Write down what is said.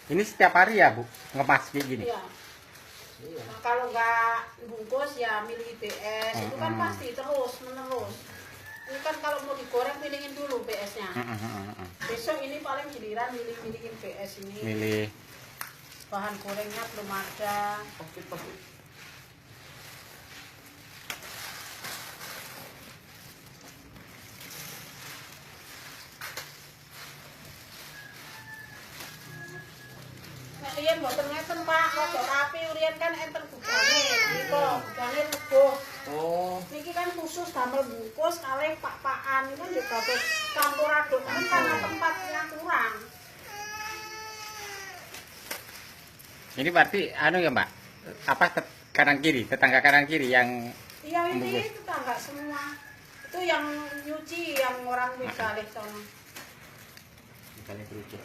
Ini setiap hari ya, Bu? Ngemas kayak gini? Iya. Nah, kalau nggak bungkus ya milih BS itu kan pasti terus menerus. Ini kan kalau mau digoreng pilihin dulu BS-nya. Besok ini paling giliran milih-milihin BS ini. Milih. Bahan gorengnya belum ada. Nek riyen mboten ngeten Pak, rada rapi riyen kan enten gudange, niku gudange rubuh. Oh. Niki kan khusus damel bungkus kalih pak-pakan itu nggih dados campur aduk kan karena tempatnya kurang. Ini berarti anu ya, Mbak? Apa kanan kiri, tetangga kanan kiri yang Iya, ini membungkus? tetangga semua. Itu yang nyuci, yang orang misalnya sono. Misalnya kerucut.